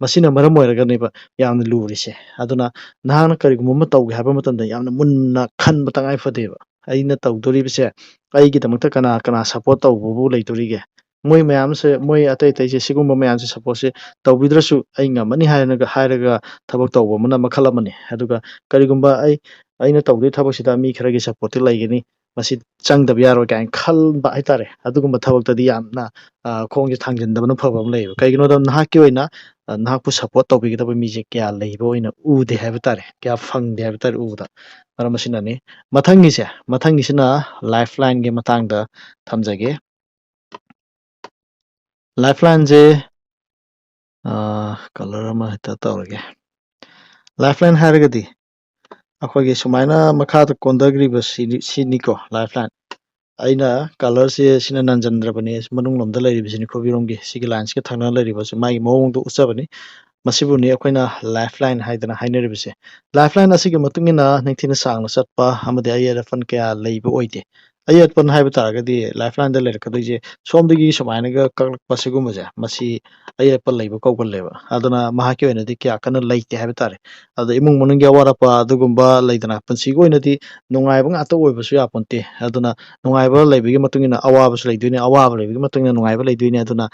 ꯃꯁꯤꯅ ꯃꯔꯝ ꯑꯣꯏꯔꯒꯅꯦꯕ ꯌꯥꯝꯅ ꯂꯨꯔꯤꯁꯦ꯫ ꯑꯗꯨꯅ ꯅꯍꯥꯛꯅ ꯀꯔꯤꯒꯨꯝꯕ ꯑꯃ ꯇꯧꯒꯦ ꯍꯥꯏꯕ ꯃꯇꯝꯗ ꯌꯥꯝꯅ ꯃꯨꯟꯅ ꯈꯟꯕ ꯇꯉꯥꯏ ꯐꯗꯦꯕ꯫ ꯑꯩꯅ ꯇꯧꯗꯣꯔꯤꯕꯁꯦ ꯑꯩꯒꯤꯗꯃꯛꯇ ꯀꯅꯥ ꯀꯅꯥ ꯁꯄꯣꯔꯠ ꯇꯧꯕꯕꯨ ꯂꯩꯗꯣꯔꯤꯒꯦ? ꯃꯣꯏ ꯃꯌꯥꯝꯁꯦ, ꯃꯣꯏ ꯑꯇꯩ ꯑꯇꯩꯁꯦ ꯁꯤꯒꯨꯝꯕ ꯃꯌꯥꯝꯁꯦ ꯁꯄꯣꯔꯠꯁꯦ ꯇꯧꯕꯤꯗ꯭ꯔꯁꯨ ꯑꯩ ꯉꯝꯃꯅꯤ ꯍꯥꯏꯔꯒ, ꯍꯥꯏꯔꯒ ꯊꯕꯛ ꯇꯧꯕ ꯑꯃꯅ ꯃꯈꯜ ꯑꯃꯅꯤ꯫ ꯑꯗꯨꯒ ꯀꯔꯤꯒꯨꯝꯕ ꯑꯩ, ꯑꯩꯅ ꯇꯧꯗꯣꯏ ꯊꯕꯛꯁꯤꯗ ꯃꯤ ꯈꯔꯒꯤ ꯁꯄꯣꯔꯠꯇꯤ ꯂꯩꯒꯅꯤ, ꯃꯁꯤ ꯆꯪꯗꯕ ꯌꯥꯔꯣꯏ ꯀꯥꯏꯅ ꯈꯟꯕ ꯍꯥꯏꯇꯥꯔꯦ꯫ ꯑꯗꯨꯒꯨꯝꯕ ꯊꯕꯛꯇꯗꯤ ꯌꯥꯝꯅ, ꯑ, ꯈꯣꯡꯁꯦ ꯊꯥꯡꯖꯤꯟꯗꯕꯅ ꯐꯕ ꯑꯃ ꯂꯩꯌꯦꯕ꯫ ꯀꯩꯒꯤꯅꯣꯗ ꯅꯍꯥꯛꯀꯤ ꯑꯣꯏꯅ, ꯑ, ꯅꯍꯥꯛꯄꯨ support ꯇꯧꯕꯤꯒꯗꯕ ꯃꯤꯁꯦ ꯀꯌꯥ ꯂꯩꯕ ꯑꯣꯏꯅ ꯎꯗꯦ ꯍꯥꯏꯕ ꯇꯥꯔꯦ, ꯀꯌꯥ ꯐꯪꯗꯦ ꯍꯥꯏꯕ ꯇꯥꯔꯦ ꯎꯕꯗ꯫ ꯃꯔꯝ ꯑꯁꯤꯅꯅꯤ꯫ ꯃꯊꯪꯒꯤꯁꯦ, ꯃꯊꯪꯒꯤꯁꯤꯅ lifeline ꯒꯤ ꯃꯇꯥꯡꯗ ꯊꯝꯖꯒꯦ꯫ Lifeline ꯁꯦ, ꯑ, colour ꯑꯃ ꯍꯦꯛꯇ ꯇꯧꯔꯒꯦ꯫ Lifeline ꯍꯥꯏꯔꯒꯗꯤ ꯑꯩꯈꯣꯏꯒꯤ ꯁꯨꯃꯥꯏꯅ ꯃꯈꯥꯗ ꯀꯣꯟꯊꯈ꯭ꯔꯤꯕ ꯁꯤꯅꯤ-, ꯁꯤꯅꯤꯀꯣ, lifeline꯫ ꯑꯩꯅ colour ꯁꯦ ꯁꯤꯅ ꯅꯟꯖꯟꯗ꯭ꯔꯕꯅꯤ, ꯃꯅꯨꯡ ꯂꯣꯝꯗ ꯂꯩꯔꯤꯕꯁꯤꯅꯤ, ꯈꯨꯕꯤꯔꯣꯝꯒꯤ ꯁꯤꯒꯤ line ꯁꯤꯒ ꯊꯪꯅꯅ ꯂꯩꯔꯤꯕꯁꯤ ꯃꯥꯒꯤ ꯃꯑꯣꯡꯗꯣ ꯎꯠꯆꯕꯅꯤ꯫ ꯃꯁꯤꯕꯨꯅꯤ ꯑꯩꯈꯣꯏꯅ lifeline ꯍꯥꯏꯗꯅ ꯍꯥꯏꯅꯔꯤꯕꯁꯦ꯫ Lifeline ꯑꯁꯤꯒꯤ ꯃꯇꯨꯡ ꯏꯟꯅ ꯅꯤꯡꯊꯤꯅ ꯁꯥꯡꯅ ꯆꯠꯄ ꯑꯃꯗꯤ ꯑꯌꯦꯠ ꯑꯄꯟ ꯀꯌꯥ ꯂꯩꯕ ꯑꯣꯏꯗꯦ꯫ ꯑꯌꯦꯠ ꯑꯄꯟ ꯍꯥꯏꯕ ꯇꯥꯔꯒꯗꯤ lifeline ꯗ ꯂꯩꯔꯛꯀꯗꯣꯏꯁꯦ ꯁꯣꯝꯗꯒꯤ ꯁꯨꯃꯥꯏꯅꯒ ꯀꯛꯂꯛꯄ ꯁꯤꯒꯨꯝꯕꯁꯦ, ꯃꯁꯤ ꯑꯌꯦꯠ ꯑꯄꯟ ꯂꯩꯕ ꯀꯧꯒꯜꯂꯦꯕ꯫ ꯑꯗꯨꯅ ꯃꯍꯥꯛꯀꯤ ꯑꯣꯏꯅꯗꯤ ꯀꯌꯥ ꯀꯟꯅ ꯂꯩꯇꯦ ꯍꯥꯏꯕ ꯇꯥꯔꯦ꯫ ꯑꯗ ꯏꯃꯨꯡ ꯃꯅꯨꯡꯒꯤ ꯑꯋꯥꯠ ꯑꯄꯥ ꯑꯗꯨꯒꯨꯝꯕ ꯂꯩꯗꯅ, ꯄꯨꯟꯁꯤꯒꯤ ꯑꯣꯏꯅꯗꯤ ꯅꯨꯡꯉꯥꯏꯕ ꯉꯥꯛꯇ ꯑꯣꯏꯕꯁꯨ ꯌꯥꯄꯣꯟꯇꯦ꯫ ꯑꯗꯨꯅ ꯅꯨꯡꯉꯥꯏꯕ ꯂꯩꯕꯒꯤ ꯃꯇꯨꯡ ꯏꯟꯅ ꯑꯋꯥꯕꯁꯨ ꯂꯩꯗꯣꯏꯅꯤ, ꯑꯋꯥꯕ ꯂꯩꯕꯒꯤ ꯃꯇꯨꯡ ꯏꯟꯅ ꯅꯨꯡꯉꯥꯏꯕ ꯂꯩꯗꯣꯏꯅꯤ꯫ ꯑꯗꯨꯅ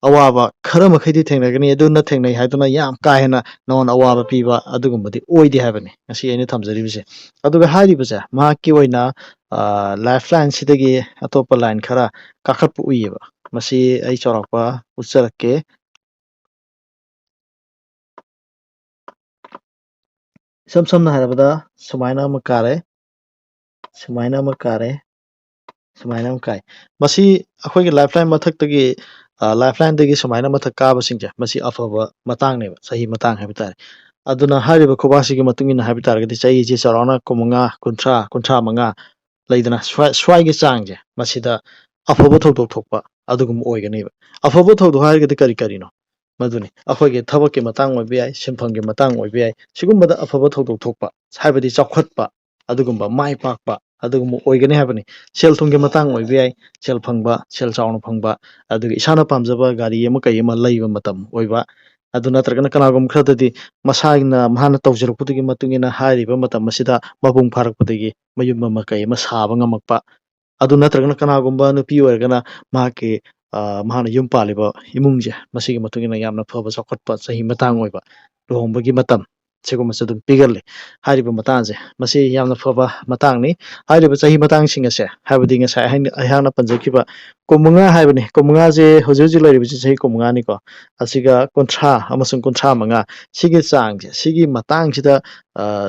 ꯑꯋꯥꯕ ꯈꯔ ꯃꯈꯩꯗꯤ ꯊꯦꯡꯅꯒꯅꯤ, ꯑꯗꯨ ꯅ ꯊꯦꯡꯅꯩ ꯍꯥꯏꯗꯨꯅ ꯌꯥꯝ ꯀꯥ ꯍꯦꯟꯅ ꯅꯉꯣꯟꯗ ꯑꯋꯥꯕ ꯄꯤꯕ ꯑꯗꯨꯒꯨꯝꯕꯗꯤ ꯑꯣꯏꯗꯦ ꯍꯥꯏꯕꯅꯤ ꯉꯁꯤ ꯑꯩꯅ ꯊꯝꯖꯔꯤꯕꯁꯦ꯫ ꯑꯗꯨꯒ ꯍꯥꯏꯔꯤꯕꯁꯦ ꯃꯍꯥꯛꯀꯤ ꯑꯣꯏꯅ, ꯑ, lifeline ꯁꯤꯗꯒꯤ ꯑꯇꯣꯞꯄ line ꯈꯔ ꯀꯥꯈꯠꯄ ꯎꯏꯌꯦꯕ꯫ ꯃꯁꯤ ꯑꯩ ꯆꯥꯎꯔꯥꯛꯄ ꯎꯠꯆꯔꯛꯀꯦ꯫ ꯏꯁꯝ ꯁꯝꯅ ꯍꯥꯏꯔꯕꯗ ꯁꯨꯃꯥꯏꯅ ꯑꯃ ꯀꯥꯔꯦ, ꯁꯨꯃꯥꯏꯅ ꯑꯃ ꯀꯥꯔꯦ, ꯁꯨꯃꯥꯏꯅ ꯑꯃ ꯀꯥꯏ꯫ ꯃꯁꯤ ꯑꯩꯈꯣꯏꯒꯤ lifeline ꯃꯊꯛꯇꯒꯤ, ꯑ, lifeline ꯗꯒꯤ ꯁꯨꯃꯥꯏꯅ ꯃꯊꯛ ꯀꯥꯕꯁꯤꯡꯁꯦ, ꯃꯁꯤ ꯑꯐꯕ ꯃꯇꯥꯡꯅꯦꯕ, ꯆꯍꯤ ꯃꯇꯥꯡ ꯍꯥꯏꯕ ꯇꯥꯔꯦ꯫ ꯑꯗꯨꯅ ꯍꯥꯏꯔꯤꯕ ꯈꯨꯕꯥꯛꯁꯤꯒꯤ ꯃꯇꯨꯡ ꯏꯟꯅ ꯍꯥꯏꯕ ꯇꯥꯔꯒꯗꯤ ꯆꯍꯤꯁꯦ ꯆꯥꯎꯔꯥꯛꯅ ꯀꯨꯟꯃꯉꯥ, ꯀꯨꯟꯊ꯭ꯔꯥ, ꯀꯨꯟꯊ꯭ꯔꯥ ꯃꯉꯥ ꯂꯩꯗꯅ, ꯁ꯭ꯋꯥꯏ-, ꯁ꯭ꯋꯥꯏꯒꯤ ꯆꯥꯡꯁꯦ, ꯃꯁꯤꯗ ꯑꯐꯕ ꯊꯧꯗꯣꯛ ꯊꯣꯛꯄ ꯑꯗꯨꯒꯨꯝꯕ ꯑꯣꯏꯒꯅꯦꯕ꯫ ꯑꯐꯕ ꯊꯧꯗꯣꯛ ꯍꯥꯏꯔꯒꯗꯤ ꯀꯔꯤ ꯀꯔꯤꯅꯣ? ꯃꯗꯨꯅꯤ꯫ ꯑꯩꯈꯣꯏꯒꯤ ꯊꯕꯛꯀꯤ ꯃꯇꯥꯡ ꯑꯣꯏꯕ ꯌꯥꯏ, ꯁꯤꯟꯐꯝꯒꯤ ꯃꯇꯥꯡ ꯑꯣꯏꯕ ꯌꯥꯏ, ꯁꯤꯒꯨꯝꯕꯗ ꯑꯐꯕ ꯊꯧꯗꯣꯛ ꯊꯣꯛꯄ, ꯍꯥꯏꯕꯗꯤ ꯆꯥꯎꯈꯠꯄ, ꯑꯗꯨꯒꯨꯝꯕ ꯃꯥꯏ ꯄꯥꯛꯄ ꯑꯗꯨꯒꯨꯝꯕ ꯑꯣꯏꯒꯅꯤ ꯍꯥꯏꯕꯅꯤ꯫ ꯁꯦꯜ ꯊꯨꯝꯒꯤ ꯃꯇꯥꯡ ꯑꯣꯏꯕ ꯌꯥꯏ, ꯁꯦꯜ ꯐꯪꯕ, ꯁꯦꯜ ꯆꯥꯎꯅ ꯐꯪꯕ, ꯑꯗꯨꯒ ꯏꯁꯥꯅ ꯄꯥꯝꯖꯕ ꯒꯥꯔꯤ ꯑꯃ ꯀꯩ ꯑꯃ ꯂꯩꯕ ꯃꯇꯝ ꯑꯣꯏꯕ, ꯑꯗꯨ ꯅꯠꯇ꯭ꯔꯒꯅ ꯀꯅꯥꯒꯨꯝꯕ ꯈꯔꯗꯗꯤ ꯃꯁꯥꯒꯤꯅ, ꯃꯍꯥꯛꯅ ꯇꯧꯖꯔꯛꯄꯗꯨꯒꯤ ꯃꯇꯨꯡ ꯏꯟꯅ ꯍꯥꯏꯔꯤꯕ ꯃꯇꯝ ꯑꯁꯤꯗ ꯃꯄꯨꯡ ꯐꯥꯔꯛꯄꯗꯒꯤ ꯃꯌꯨꯝ ꯑꯃ ꯀꯩ ꯑꯃ ꯁꯥꯕ ꯉꯝꯃꯛꯄ, ꯑꯗꯨ ꯅꯠꯇ꯭ꯔꯒꯅ ꯀꯅꯥꯒꯨꯝꯕ ꯅꯨꯄꯤ ꯑꯣꯏꯔꯒꯅ ꯃꯍꯥꯛꯀꯤ, ꯑ, ꯃꯍꯥꯛꯅ ꯌꯨꯝ ꯄꯥꯜꯂꯤꯕ ꯏꯃꯨꯡꯁꯦ, ꯃꯁꯤꯒꯤ ꯃꯇꯨꯡ ꯏꯟꯅ ꯌꯥꯝꯅ ꯐꯕ ꯆꯥꯎꯈꯠꯄ ꯆꯍꯤ ꯃꯇꯥꯡ ꯑꯣꯏꯕ ꯂꯨꯍꯣꯡꯕꯒꯤ ꯃꯇꯝ, ꯁꯤꯒꯨꯝꯕꯁꯨ ꯑꯗꯨꯝ ꯄꯤꯒꯜꯂꯤ꯫ ꯍꯥꯏꯔꯤꯕ ꯃꯇꯥꯡꯁꯦ, ꯃꯁꯤ ꯌꯥꯝꯅ ꯐꯕ ꯃꯇꯥꯡꯅꯤ꯫ ꯍꯥꯏꯔꯤꯕ ꯆꯍꯤ ꯃꯇꯥꯡꯁꯤꯡ ꯑꯁꯦ, ꯍꯥꯏꯕꯗꯤ ꯉꯁꯥꯏ ꯑꯩꯍꯥꯛꯅ ꯄꯟꯖꯈꯤꯕ ꯀꯨꯟꯃꯉꯥ ꯍꯥꯏꯕꯅꯤ, ꯀꯨꯟꯃꯉꯥꯁꯦ ꯍꯧꯖꯤꯛ ꯍꯧꯖꯤꯛ ꯂꯩꯔꯤꯕꯁꯤ ꯆꯍꯤ ꯀꯨꯟꯃꯉꯥꯅꯤꯀꯣ, ꯑꯁꯤꯒ ꯀꯨꯟꯊ꯭ꯔꯥ ꯑꯃꯁꯨꯡ ꯀꯨꯟꯊ꯭ꯔꯥ ꯃꯉꯥ, ꯁꯤꯒꯤ ꯆꯥꯡꯁꯦ, ꯁꯤꯒꯤ ꯃꯇꯥꯡꯁꯤꯗ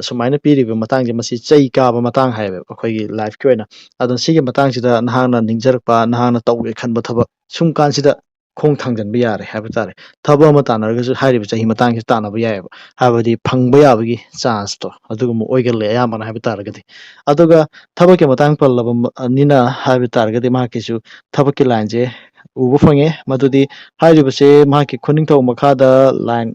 ꯁꯨꯃꯥꯏꯅ ꯄꯤꯔꯤꯕ ꯃꯇꯥꯡꯁꯦ, ꯃꯁꯤ ꯆꯩ ꯀꯥꯕ ꯃꯇꯥꯡ ꯍꯥꯏꯌꯦꯕ ꯑꯩꯈꯣꯏꯒꯤ ꯂꯥꯏꯐꯀꯤ ꯑꯣꯏꯅ꯫ ꯑꯗꯨꯅ ꯁꯤꯒꯤ ꯃꯇꯥꯡꯁꯤꯗ ꯅꯍꯥꯛꯅ ꯅꯤꯡꯖꯔꯛꯄ, ꯅꯍꯥꯛꯅ ꯇꯧꯒꯦ ꯈꯟꯕ ꯊꯕꯛ ꯁꯨꯝ ꯀꯥꯟꯁꯤꯗ ꯈꯣꯡ ꯊꯥꯡꯖꯤꯟꯕ ꯌꯥꯔꯦ ꯍꯥꯏꯕ ꯇꯥꯔꯦ꯫ ꯊꯕꯛ ꯑꯃ ꯇꯥꯟꯅꯔꯒꯁꯨ ꯍꯥꯏꯔꯤꯕ ꯆꯍꯤ ꯃꯇꯥꯡꯁꯤꯗ ꯇꯥꯟꯅꯕ ꯌꯥꯏꯑꯕ, ꯍꯥꯏꯕꯗꯤ ꯐꯪꯕ ꯌꯥꯕꯒꯤ ꯆꯥꯟꯁꯇꯣ ꯑꯗꯨꯒꯨꯝꯕ ꯑꯣꯏꯒꯜꯂꯦ ꯑꯌꯥꯝꯕꯅ ꯍꯥꯏꯕ ꯇꯥꯔꯒꯗꯤ꯫ ꯑꯗꯨꯒ ꯊꯕꯛꯀꯤ ꯃꯇꯥꯡ ꯄꯜꯂꯕꯅꯤꯅ ꯍꯥꯏꯕ ꯇꯥꯔꯒꯗꯤ, ꯃꯍꯥꯛꯀꯤꯁꯨ ꯊꯕꯛꯀꯤ ꯂꯥꯏꯟꯁꯦ ꯎꯕ ꯐꯪꯉꯦ꯫ ꯃꯗꯨꯗꯤ ꯍꯥꯏꯔꯤꯕꯁꯦ ꯃꯍꯥꯛꯀꯤ ꯈꯨꯅꯤꯡꯊꯧ ꯃꯈꯥꯗ ꯂꯥꯏꯟ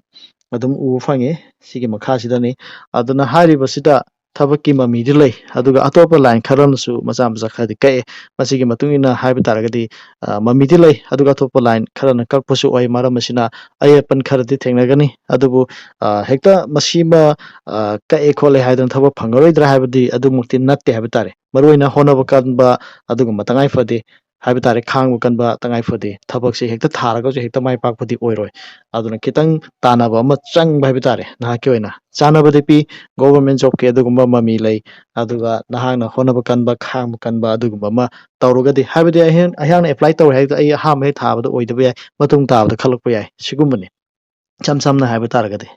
ꯑꯗꯨꯝ ꯎꯕ ꯐꯪꯉꯤ꯫ ꯁꯤꯒꯤ ꯃꯈꯥꯁꯤꯗꯅꯤ꯫ ꯑꯗꯨꯅ ꯍꯥꯏꯔꯤꯕꯁꯤꯗ ꯊꯕꯛꯀꯤ ꯃꯃꯤꯗꯤ ꯂꯩ, ꯑꯗꯨꯒ ꯑꯇꯣꯞꯄ ꯂꯥꯏꯟ ꯈꯔꯅꯁꯨ ꯃꯆꯥ ꯃꯆꯥ ꯈꯔꯗꯤ ꯀꯛꯑꯦ꯫ ꯃꯁꯤꯒꯤ ꯃꯇꯨꯡ ꯏꯟꯅ ꯍꯥꯏꯕ ꯇꯥꯔꯒꯗꯤ, ꯑ, ꯃꯃꯤꯗꯤ ꯂꯩ, ꯑꯗꯨꯒ ꯑꯇꯣꯞꯄ ꯂꯥꯏꯟ ꯈꯔꯅ ꯀꯛꯄꯁꯨ ꯑꯣꯏ꯫ ꯃꯔꯝ ꯑꯁꯤꯅ ꯑꯌꯦꯠ ꯑꯄꯟ ꯈꯔꯗꯤ ꯊꯦꯡꯅꯒꯅꯤ꯫ ꯑꯗꯨꯕꯨ, ꯑ, ꯍꯦꯛꯇ ꯃꯁꯤꯃ, ꯑ, ꯀꯛꯑꯦ ꯈꯣꯠꯂꯦ ꯍꯥꯏꯗꯅ ꯊꯕꯛ ꯐꯪꯉꯔꯣꯏꯗ꯭ꯔꯥ ꯍꯥꯏꯕꯗꯤ ꯑꯗꯨꯃꯛꯇꯤ ꯅꯠꯇꯦ ꯍꯥꯏꯕ ꯇꯥꯔꯦ꯫ ꯃꯔꯨꯑꯣꯏꯅ ꯍꯣꯠꯅꯕ ꯀꯟꯕ ꯑꯗꯨꯒꯨꯝꯕ ꯇꯉꯥꯏ ꯐꯗꯦ ꯍꯥꯏꯕ ꯇꯥꯔꯦ, ꯈꯥꯡꯕ ꯀꯟꯕ ꯇꯉꯥꯏ ꯐꯗꯦ꯫ ꯊꯕꯛꯁꯦ ꯍꯦꯛꯇ ꯊꯥꯔꯒꯁꯨ ꯍꯦꯛꯇ ꯃꯥꯏ ꯄꯥꯛꯄꯗꯤ ꯑꯣꯏꯔꯣꯏ꯫ ꯑꯗꯨꯅ ꯈꯤꯇꯪ ꯇꯥꯟꯅꯕ ꯑꯃ ꯆꯪꯕ ꯍꯥꯏꯕ ꯇꯥꯔꯦ꯫ ꯅꯍꯥꯛꯀꯤ ꯑꯣꯏꯅ ꯆꯥꯟꯅꯕꯗꯤ ꯄꯤ, ꯒꯣꯚꯔꯟꯃꯦꯟ ꯖꯣꯕꯀꯤ ꯑꯗꯨꯒꯨꯝꯕ ꯃꯃꯤ ꯂꯩ꯫ ꯑꯗꯨꯒ ꯅꯍꯥꯛꯅ ꯍꯣꯠꯅꯕ ꯀꯟꯕ, ꯈꯥꯡꯕ ꯀꯟꯕ ꯑꯗꯨꯒꯨꯝꯕ ꯑꯃ ꯇꯧꯔꯒꯗꯤ, ꯍꯥꯏꯕꯗꯤ ꯑꯩꯍꯥꯛ-, ꯑꯩꯍꯥꯛꯅ ꯑꯦꯄ꯭ꯂꯥꯏ ꯇꯧꯔꯦ ꯍꯥꯏꯕꯗ ꯑꯩ ꯑꯍꯥꯟꯕ ꯍꯦꯛ ꯊꯥꯕꯗ ꯑꯣꯏꯗꯕ ꯌꯥꯏ, ꯃꯇꯨꯡ ꯇꯥꯕꯗ ꯈꯜꯂꯛꯄ ꯌꯥꯏ꯫ ꯁꯤꯒꯨꯝꯕꯅꯤ, ꯏꯁꯝ ꯁꯝꯅ ꯍꯥꯏꯕ ꯇꯥꯔꯒꯗꯤ꯫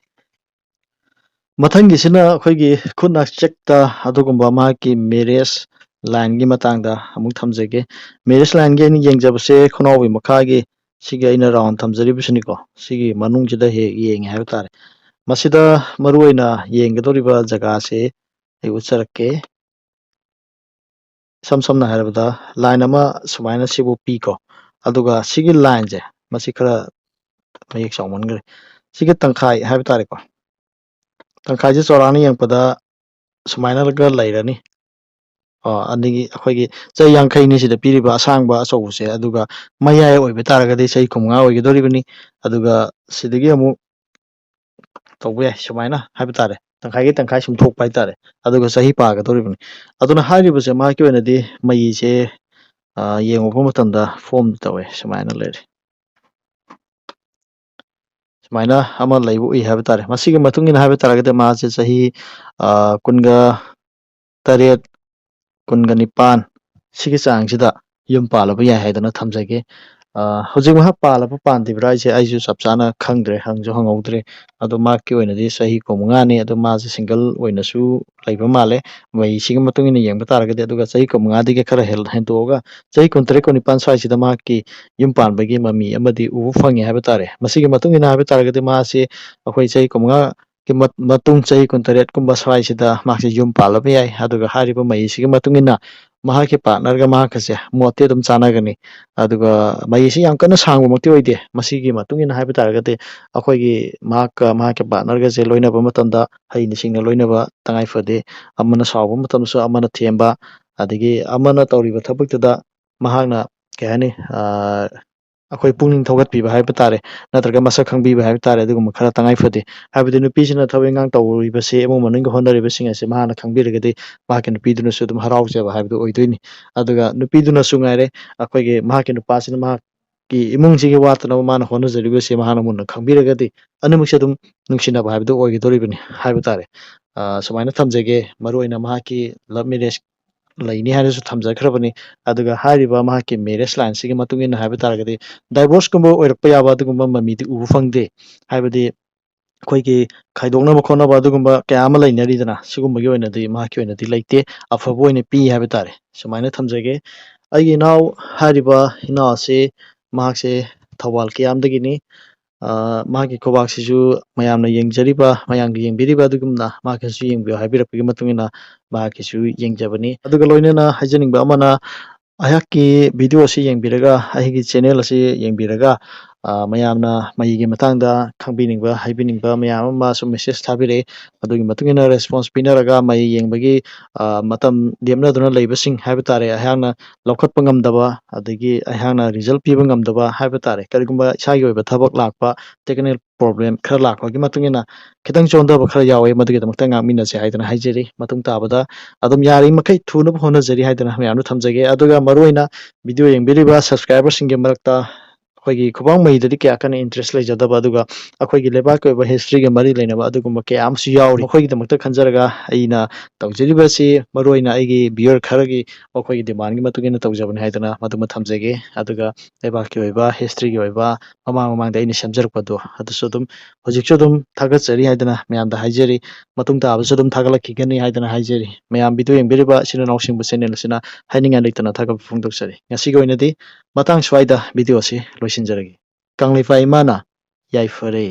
ꯃꯊꯪꯒꯤꯁꯤꯅ ꯑꯩꯈꯣꯏꯒꯤ ꯈꯨꯠꯅ ꯆꯦꯛꯇ ꯑꯗꯨꯒꯨꯝꯕ ꯃꯍꯥꯛꯀꯤ ꯃꯦꯔꯦꯖ ꯂꯥꯏꯟꯒꯤ ꯃꯇꯥꯡꯗ ꯑꯃꯨꯛ ꯊꯝꯖꯒꯦ꯫ ꯃꯦꯔꯦꯖ ꯂꯥꯏꯟꯒꯤ ꯑꯩꯅ ꯌꯦꯡꯖꯕꯁꯦ ꯈꯣꯡꯅꯥꯎꯕꯤ ꯃꯈꯥꯒꯤ ꯁꯤꯒꯤ ꯑꯩꯅ ꯔꯥꯎꯟ ꯊꯝꯖꯔꯤꯕꯁꯤꯅꯤꯀꯣ, ꯁꯤꯒꯤ ꯃꯅꯨꯡꯁꯤꯗ ꯍꯦꯛ ꯌꯦꯡꯉꯦ ꯍꯥꯏꯕ ꯇꯥꯔꯦ꯫ ꯃꯁꯤꯗ ꯃꯔꯨꯑꯣꯏꯅ ꯌꯦꯡꯒꯗꯧꯔꯤꯕ ꯖꯒꯥꯁꯦ ꯑꯩ ꯎꯠꯆꯔꯛꯀꯦ꯫ ꯏꯁꯝ ꯁꯝꯅ ꯍꯥꯏꯔꯕꯗ, ꯂꯥꯏꯟ ꯑꯃ ꯁꯨꯃꯥꯏꯅ ꯁꯤꯕꯨ ꯄꯤꯀꯣ, ꯑꯗꯨꯒ ꯁꯤꯒꯤ ꯂꯥꯏꯟꯁꯦ, ꯃꯁꯤ ꯈꯔ ꯃꯌꯦꯛ ꯆꯥꯎꯃꯟꯈ꯭ꯔꯦ, ꯁꯤꯒꯤ ꯇꯪꯈꯥꯏ ꯍꯥꯏꯕ ꯇꯥꯔꯦꯀꯣ, ꯇꯪꯈꯥꯏꯁꯦ ꯆꯥꯎꯔꯥꯛꯅ ꯌꯦꯡꯉꯛꯄꯗ ꯁꯨꯃꯥꯏꯅꯒ ꯂꯩꯔꯅꯤ꯫ ꯑ, ꯑꯗꯒꯤ ꯑꯩꯈꯣꯏꯒꯤ ꯆꯩ ꯌꯥꯡꯈꯩꯅꯤ ꯁꯤꯗ ꯄꯤꯔꯤꯕ ꯑꯁꯥꯡꯕ ꯑꯆꯧꯕꯁꯦ, ꯑꯗꯨꯒ ꯃꯌꯥꯏ ꯑꯣꯏꯕ ꯇꯥꯔꯒꯗꯤ ꯆꯍꯤ ꯀꯨꯟꯃꯉꯥ ꯑꯣꯏꯒꯗꯧꯔꯤꯕꯅꯤ꯫ ꯑꯗꯨꯒ ꯁꯤꯗꯒꯤ ꯑꯃꯨꯛ ꯇꯧꯕ ꯌꯥꯏ, ꯁꯨꯃꯥꯏꯅ ꯍꯥꯏꯕ ꯇꯥꯔꯦ, ꯇꯪꯈꯥꯏꯒꯤ ꯇꯪꯈꯥꯏ ꯁꯨꯝ ꯊꯣꯛꯄ ꯍꯥꯏ ꯇꯥꯔꯦ꯫ ꯑꯗꯨꯒ ꯆꯍꯤ ꯄꯥꯒꯗꯧꯔꯤꯕꯅꯤ꯫ ꯑꯗꯨꯅ ꯍꯥꯏꯔꯤꯕꯁꯦ ꯃꯍꯥꯛꯀꯤ ꯑꯣꯏꯅꯗꯤ ꯃꯌꯤꯁꯦ, ꯑ, ꯌꯦꯡꯉꯨꯕ ꯃꯇꯝꯗ ꯐꯣꯝ ꯇꯧꯋꯦ, ꯁꯨꯃꯥꯏꯅ ꯂꯩꯔꯦ꯫ ꯑꯗꯨꯃꯥꯏꯅ ꯑꯃ ꯂꯩꯕ ꯎꯏ ꯍꯥꯏꯕ ꯇꯥꯔꯦ꯫ ꯃꯁꯤꯒꯤ ꯃꯇꯨꯡ ꯏꯟꯅ ꯍꯥꯏꯕ ꯇꯥꯔꯒꯗꯤ ꯃꯥꯁꯦ ꯆꯍꯤ, ꯑ, ꯀꯨꯟꯒ ꯇꯔꯦꯠ, ꯀꯨꯟꯒ ꯅꯤꯄꯥꯟ ꯁꯤꯒꯤ ꯆꯥꯡꯁꯤꯗ ꯌꯨꯝ ꯄꯥꯜꯂꯕ ꯌꯥꯏ ꯍꯥꯏꯗꯅ ꯊꯝꯖꯒꯦ꯫ ꯑ, ꯍꯧꯖꯤꯛ ꯃꯍꯥꯛ ꯄꯥꯜꯂꯕ ꯄꯥꯟꯗ꯭ꯔꯤꯕ꯭ꯔꯥ ꯍꯥꯏꯁꯦ ꯑꯩꯁꯨ ꯆꯞ ꯆꯥꯅ ꯈꯪꯗ꯭ꯔꯦ, ꯍꯪꯁꯨ ꯍꯪꯍꯧꯗ꯭ꯔꯦ꯫ ꯑꯗꯣ ꯃꯍꯥꯛꯀꯤ ꯑꯣꯏꯅꯗꯤ ꯆꯍꯤ ꯀꯨꯟꯃꯉꯥꯅꯤ꯫ ꯑꯗꯣ ꯃꯥꯁꯦ single ꯑꯣꯏꯅꯁꯨ ꯂꯩꯕ ꯃꯥꯜꯂꯦ, ꯃꯃꯤꯁꯤꯒꯤ ꯃꯇꯨꯡ ꯏꯟꯅ ꯌꯦꯡꯕ ꯇꯥꯔꯒꯗꯤ꯫ ꯑꯗꯨꯒ ꯆꯍꯤ ꯀꯨꯟꯃꯉꯥꯗꯒꯤ ꯈꯔ ꯍꯦꯜ-, ꯍꯦꯟꯗꯣꯛꯑꯒ ꯆꯍꯤ ꯀꯨꯟꯇꯔꯦꯠ, ꯀꯨꯟꯅꯤꯄꯥꯟ ꯁ꯭ꯋꯥꯏꯁꯤꯗ ꯃꯍꯥꯛꯀꯤ ꯌꯨꯝ ꯄꯥꯟꯕꯒꯤ ꯃꯃꯤ ꯑꯃꯗꯤ ꯎꯕ ꯐꯪꯉꯦ ꯍꯥꯏꯕ ꯇꯥꯔꯦ꯫ ꯃꯁꯤꯒꯤ ꯃꯇꯨꯡ ꯏꯟꯅ ꯍꯥꯏꯕ ꯇꯥꯔꯒꯗꯤ ꯃꯥꯁꯦ ꯑꯩꯈꯣꯏ ꯆꯍꯤ ꯀꯨꯟꯃꯉꯥ ꯒꯤ ꯃꯠ-, ꯃꯇꯨꯡ ꯆꯍꯤ ꯀꯨꯟꯇꯔꯦꯠ ꯀꯨꯝꯕ ꯁ꯭ꯋꯥꯏꯁꯤꯗ ꯃꯍꯥꯛꯁꯦ ꯌꯨꯝ ꯄꯥꯜꯂꯕ ꯌꯥꯏ꯫ ꯑꯗꯨꯒ ꯍꯥꯏꯔꯤꯕ ꯃꯍꯩꯁꯤꯒꯤ ꯃꯇꯨꯡ ꯏꯟꯅ ꯃꯍꯥꯛꯀꯤ partnerꯒ ꯃꯍꯥꯛꯀꯁꯦ ꯃꯣꯠꯇꯤ ꯑꯗꯨꯝ ꯆꯥꯟꯅꯒꯅꯤ꯫ ꯑꯗꯨꯒ ꯃꯍꯩꯁꯤ ꯌꯥꯝ ꯀꯟꯅ ꯁꯥꯡꯕꯃꯛꯇꯤ ꯑꯣꯏꯗꯦ꯫ ꯃꯁꯤꯒꯤ ꯃꯇꯨꯡ ꯏꯟꯅ ꯍꯥꯏꯕ ꯇꯥꯔꯒꯗꯤ ꯑꯩꯈꯣꯏꯒꯤ ꯃꯍꯥꯛꯀ ꯃꯍꯥꯛꯀꯤ partnerꯒꯁꯦ ꯂꯣꯏꯅꯕ ꯃꯇꯝꯗ ꯍꯩꯅ ꯁꯤꯡꯅ ꯂꯣꯏꯅꯕ ꯇꯉꯥꯏ ꯐꯗꯦ꯫ ꯑꯃꯅ ꯁꯥꯎꯕ ꯃꯇꯝꯗꯁꯨ ꯑꯃꯅ ꯊꯦꯝꯕ, ꯑꯗꯒꯤ ꯑꯃꯅ ꯇꯧꯔꯤꯕ ꯊꯕꯛꯇꯨꯗ ꯃꯍꯥꯛꯅ, ꯀꯩ ꯍꯥꯏꯅꯤ, ꯑ, ꯑꯩꯈꯣꯏ ꯄꯨꯛꯅꯤꯡ ꯊꯧꯒꯠꯄꯤꯕ ꯍꯥꯏꯕ ꯇꯥꯔꯦ, ꯅꯠꯇ꯭ꯔꯒ ꯃꯁꯛ ꯈꯪꯕꯤꯕ ꯍꯥꯏꯕ ꯇꯥꯔꯦ, ꯑꯗꯨꯒꯨꯝꯕ ꯈꯔ ꯇꯉꯥꯏ ꯐꯗꯦ꯫ ꯍꯥꯏꯕꯗꯤ ꯅꯨꯄꯤꯁꯤꯅ ꯊꯕꯛ ꯏꯪꯈꯥꯡ ꯇꯧꯔꯤꯕꯁꯦ, ꯏꯃꯨꯡ ꯃꯅꯨꯡꯒꯤ ꯍꯣꯠꯅꯔꯤꯕꯁꯤꯡ ꯑꯁꯦ ꯃꯍꯥꯛꯅ ꯈꯪꯕꯤꯔꯒꯗꯤ ꯃꯍꯥꯛꯀꯤ ꯅꯨꯄꯤꯗꯨꯅꯁꯨ ꯑꯗꯨꯝ ꯍꯔꯥꯎꯖꯕ ꯍꯥꯏꯕꯗꯨ ꯑꯣꯏꯗꯣꯏꯅꯤ꯫ ꯑꯗꯨꯒ ꯅꯨꯄꯤꯗꯨꯅꯁꯨ ꯉꯥꯏꯔꯦ, ꯑꯩꯈꯣꯏꯒꯤ ꯃꯍꯥꯛꯀꯤ ꯅꯨꯄꯥꯁꯤꯅ ꯃꯍꯥꯛꯀꯤ ꯏꯃꯨꯡꯁꯤꯒꯤ ꯋꯥꯠꯇꯅꯕ ꯃꯥꯅ ꯍꯣꯠꯅꯖꯔꯤꯕꯁꯦ ꯃꯍꯥꯛꯅ ꯃꯨꯟꯅ ꯈꯪꯕꯤꯔꯒꯗꯤ ꯑꯅꯤꯃꯛꯁꯦ ꯑꯗꯨꯝ ꯅꯨꯡꯁꯤꯅꯕ ꯍꯥꯏꯕꯗꯨ ꯑꯣꯏꯒꯗꯧꯔꯤꯕꯅꯤ ꯍꯥꯏꯕ ꯇꯥꯔꯦ꯫ ꯑ, ꯁꯨꯃꯥꯏꯅ ꯊꯝꯖꯒꯦ꯫ ꯃꯔꯨꯑꯣꯏꯅ ꯃꯍꯥꯛꯀꯤ love marriage ꯂꯩꯅꯤ ꯍꯥꯏꯅꯁꯨ ꯊꯝꯖꯈ꯭ꯔꯕꯅꯤ꯫ ꯑꯗꯨꯒ ꯍꯥꯏꯔꯤꯕ ꯃꯍꯥꯛꯀꯤ marriage lineꯁꯤꯒꯤ ꯃꯇꯨꯡ ꯏꯟꯅ ꯍꯥꯏꯕ ꯇꯥꯔꯒꯗꯤ divorceꯀꯨꯝꯕ ꯑꯣꯏꯔꯛꯄ ꯌꯥꯕ ꯑꯗꯨꯒꯨꯝꯕ ꯃꯃꯤꯗꯤ ꯎꯕ ꯐꯪꯗꯦ꯫ ꯍꯥꯏꯕꯗꯤ ꯑꯩꯈꯣꯏꯒꯤ ꯈꯥꯏꯗꯣꯛꯅꯕ ꯈꯣꯠꯅꯕ ꯑꯗꯨꯒꯨꯝꯕ ꯀꯌꯥ ꯑꯃ ꯂꯩꯅꯔꯤꯗꯅ, ꯁꯤꯒꯨꯝꯕꯒꯤ ꯑꯣꯏꯅꯗꯤ ꯃꯍꯥꯛꯀꯤ ꯑꯣꯏꯅꯗꯤ ꯂꯩꯇꯦ꯫ ꯑꯐꯕ ꯑꯣꯏꯅ ꯄꯤ ꯍꯥꯏꯕ ꯇꯥꯔꯦ꯫ ꯁꯨꯃꯥꯏꯅ ꯊꯝꯖꯒꯦ꯫ ꯑꯩꯒꯤ ꯏꯅꯥꯎ ꯍꯥꯏꯔꯤꯕ ꯏꯅꯥꯎ ꯑꯁꯤ ꯃꯍꯥꯛꯁꯦ ꯊꯧꯕꯥꯜ ꯀꯌꯥꯝꯗꯒꯤꯅꯤ꯫ ꯑ, ꯃꯍꯥꯛꯀꯤ ꯈꯨꯕꯥꯛꯁꯤꯁꯨ ꯃꯌꯥꯝꯅ ꯌꯦꯡꯖꯔꯤꯕ, ꯃꯌꯥꯝꯒꯤ ꯌꯦꯡꯕꯤꯔꯤꯕ ꯑꯗꯨꯒꯨꯝꯅ ꯃꯍꯥꯛꯀꯤꯁꯨ ꯌꯦꯡꯕꯤꯌꯨ ꯍꯥꯏꯕꯤꯔꯛꯄꯒꯤ ꯃꯇꯨꯡ ꯏꯟꯅ ꯃꯍꯥꯛꯀꯤꯁꯨ ꯌꯦꯡꯖꯕꯅꯤ꯫ ꯑꯗꯨꯒ ꯂꯣꯏꯅꯅ ꯍꯥꯏꯖꯅꯤꯡꯕ ꯑꯃꯅ, ꯑꯩꯍꯥꯛꯀꯤ video ꯑꯁꯤ ꯌꯦꯡꯕꯤꯔꯒ, ꯑꯩꯒꯤ channel ꯑꯁꯤ ꯌꯦꯡꯕꯤꯔꯒ, ꯑ, ꯃꯌꯥꯝꯅ ꯃꯍꯩꯒꯤ ꯃꯇꯥꯡꯗ ꯈꯪꯕꯤꯅꯤꯡꯕ, ꯍꯥꯏꯕꯤꯅꯤꯡꯕ ꯃꯌꯥꯝ ꯑꯃꯁꯨ message ꯊꯥꯕꯤꯔꯛꯏ꯫ ꯑꯗꯨꯒꯤ ꯃꯇꯨꯡ ꯏꯟꯅ response ꯄꯤꯅꯔꯒ ꯃꯍꯩ ꯌꯦꯡꯕꯒꯤ, ꯑ, ꯃꯇꯝ ꯂꯦꯞꯅꯗꯨꯅ ꯂꯩꯕꯁꯤꯡ ꯍꯥꯏꯕ ꯇꯥꯔꯦ, ꯑꯩꯍꯥꯛꯅ ꯂꯧꯈꯠꯄ ꯉꯝꯗꯕ, ꯑꯗꯒꯤ ꯑꯩꯍꯥꯛꯅ result ꯄꯤꯕ ꯉꯝꯗꯕ ꯍꯥꯏꯕ ꯇꯥꯔꯦ, ꯀꯔꯤꯒꯨꯝꯕ ꯏꯁꯥꯒꯤ ꯑꯣꯏꯕ ꯊꯕꯛ ꯂꯥꯛꯄ, technical problem ꯈꯔ ꯂꯥꯛꯄꯒꯤ ꯃꯇꯨꯡ ꯏꯟꯅ ꯈꯤꯇꯪ ꯆꯣꯟꯊꯕ ꯈꯔ ꯌꯥꯎꯋꯦ, ꯃꯗꯨꯒꯤꯗꯃꯛꯇ ꯉꯥꯛꯃꯤꯟꯅꯁꯦ ꯍꯥꯏꯗꯅ ꯍꯥꯏꯖꯔꯤ꯫ ꯃꯇꯨꯡ ꯇꯥꯕꯗ ꯑꯗꯨꯝ ꯌꯥꯔꯤꯃꯈꯩ ꯊꯨꯅꯕ ꯍꯣꯠꯅꯖꯔꯤ ꯍꯥꯏꯗꯅ ꯃꯌꯥꯝꯗ ꯊꯝꯖꯒꯦ꯫ ꯑꯗꯨꯒ ꯃꯔꯨꯑꯣꯏꯅ video ꯌꯦꯡꯕꯤꯔꯤꯕ subscriberꯁꯤꯡꯒꯤ ꯃꯔꯛꯇ ꯑꯩꯈꯣꯏꯒꯤ ꯈꯨꯕꯥꯡ ꯃꯍꯤꯗꯗꯤ ꯀꯌꯥ ꯀꯟꯅ ꯏꯟꯇꯔꯦꯁ ꯂꯩꯖꯗꯕ, ꯑꯗꯨꯒ ꯑꯩꯈꯣꯏꯒꯤ ꯂꯩꯕꯥꯛꯀꯤ ꯑꯣꯏꯕ ꯍꯤꯁꯇ꯭ꯔꯤꯒ ꯃꯔꯤ ꯂꯩꯅꯕ ꯑꯗꯨꯒꯨꯝꯕ ꯀꯌꯥ ꯑꯃꯁꯨ ꯌꯥꯎꯔꯤ꯫ ꯃꯈꯣꯏꯒꯤꯗꯃꯛꯇ ꯈꯟꯖꯔꯒ ꯑꯩꯅ ꯇꯧꯖꯔꯤꯕꯁꯤ, ꯃꯔꯨꯑꯣꯏꯅ ꯑꯩꯒꯤ ꯚꯤꯌꯨꯋꯔ ꯈꯔꯒꯤ ꯃꯈꯣꯏꯒꯤ ꯗꯤꯃꯥꯟꯒꯤ ꯃꯇꯨꯡ ꯏꯟꯅ ꯇꯧꯖꯕꯅꯤ ꯍꯥꯏꯗꯅ ꯃꯗꯨꯃ ꯊꯝꯖꯒꯦ꯫ ꯑꯗꯨꯒ ꯂꯩꯕꯥꯛꯀꯤ ꯑꯣꯏꯕ ꯍꯤꯁꯇ꯭ꯔꯤꯒꯤ ꯑꯣꯏꯕ ꯃꯃꯥꯡ ꯃꯃꯥꯡꯗ ꯑꯩꯅ ꯁꯦꯝꯖꯔꯛꯄꯗꯣ ꯑꯗꯨꯁꯨ ꯑꯗꯨꯝ ꯍꯧꯖꯤꯛꯁꯨ ꯑꯗꯨꯝ ꯊꯥꯒꯠꯆꯔꯤ ꯍꯥꯏꯗꯅ ꯃꯌꯥꯝꯗ ꯍꯥꯏꯖꯔꯤ꯫ ꯃꯇꯨꯡ ꯇꯥꯕꯁꯨ ꯑꯗꯨꯝ ꯊꯥꯒꯠꯂꯛꯈꯤꯒꯅꯤ ꯍꯥꯏꯗꯅ ꯍꯥꯏꯖꯔꯤ꯫ ꯃꯌꯥꯝ ꯚꯤꯗꯤꯑꯣ ꯌꯦꯡꯕꯤꯔꯤꯕ ꯏꯆꯤꯟ ꯏꯅꯥꯎꯁꯤꯡꯕꯨ ꯆꯦꯅꯦꯜ ꯑꯁꯤꯅ ꯍꯥꯏꯅꯤꯡꯉꯥꯏ ꯂꯩꯇꯅ ꯊꯥꯒꯠꯄ ꯐꯣꯡꯗꯣꯛꯆꯔꯤ꯫ ꯉꯁꯤꯒꯤ ꯑꯣꯏꯅꯗꯤ ꯃꯇꯥꯡ ꯁ꯭ꯋꯥꯏꯗ ꯚꯤꯗꯤꯑꯣ ꯑꯁꯤ ꯂꯣꯏꯁꯤꯟꯖꯔꯒꯦ꯫ ꯀꯪꯂꯩꯄꯥꯛ ꯏꯃꯥꯅ ꯌꯥꯏꯐꯔꯦ꯫